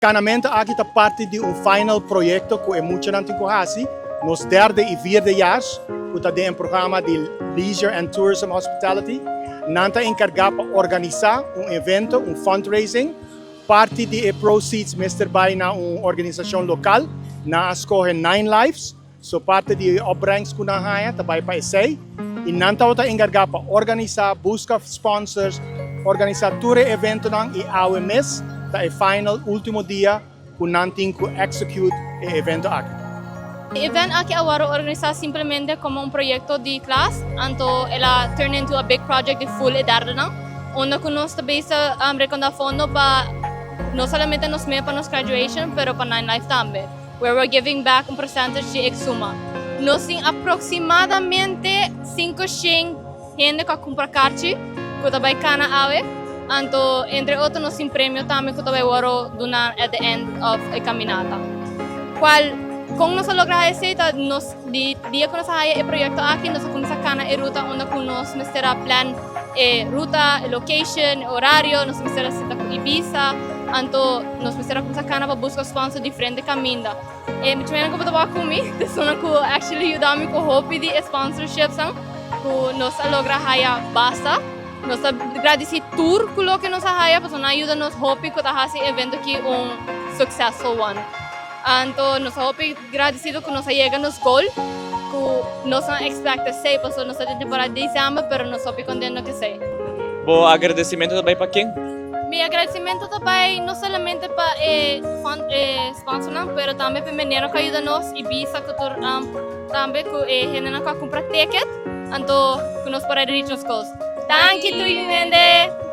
Kanamentu aki ta parti di un final proyekto ku e muchanan tin ku hasi, nos derde i vierdejaars, ku ta den e programa di Leisure and Tourism Hospitality. Nan ta enkargá pa organisá un evento, un fundraising. Parti di e proceeds mester bai na un organisashon lokal. Nan a skohe Nine Lives. So parti di e opbrengst ku nan haña ta bai pa esei i nan tabata enkargá pa organisá, buska sponsors, organisá tur e eventonan i awe mes ta e final último dia ku nan tin ku execute e evento aki. E event aki a wòrdu organisá simplemente komo un proyekto di klas, anto el a turn into a big project di full e derdenan, unda ku nos ta bezig rekondá fondo pa no solamente nos mes pa nos graduation, pero pa Nine Life tambe. Where we're giving back un percentage di e suma. Nos tin aproximadamente 500 hende ku a kumpra karchi ku ta bai kana awe. Anto, entre otro, nos tin premio tambe ku ta bai wòrdu duna at the end of e kaminata. Kual kon nos a logra esei ta nos di dia ku nos a haya e proyekto aki, nos a kuminsá kana e ruta unda ku nos mester a plan e ruta, e location, e orario, nos mester a sinta ku Ibisa, anto nos mester a kuminsá kana pa buska sponsor diferente kaminda. E muchanan ku bo ta wak ku mi, ta esunnan ku actually yuda mi ku hopi di e sponsorshipsnan ku nos a logra haya basta. Nos ta gradisí tur ku loke nos a haya pasobra nan a yuda nos hopi ku ta hasi e evento aki un successful one. Anto nos ta hopi gradisido ku nos a yega nos goal ku nos no a expect esei pasobra nos ta den temporada di december pero nos hopi contento ku esei. Bo agradecimento ta bai pa ken? Mi agradecimento ta bai no solamente pa e sponsornan pero tambe pa e menernan ku a yuda nos i bisa ku tur tambe ku e hendenan ku a kumpra ticket anto ku nos por a reach nos goals. Danki tur hende!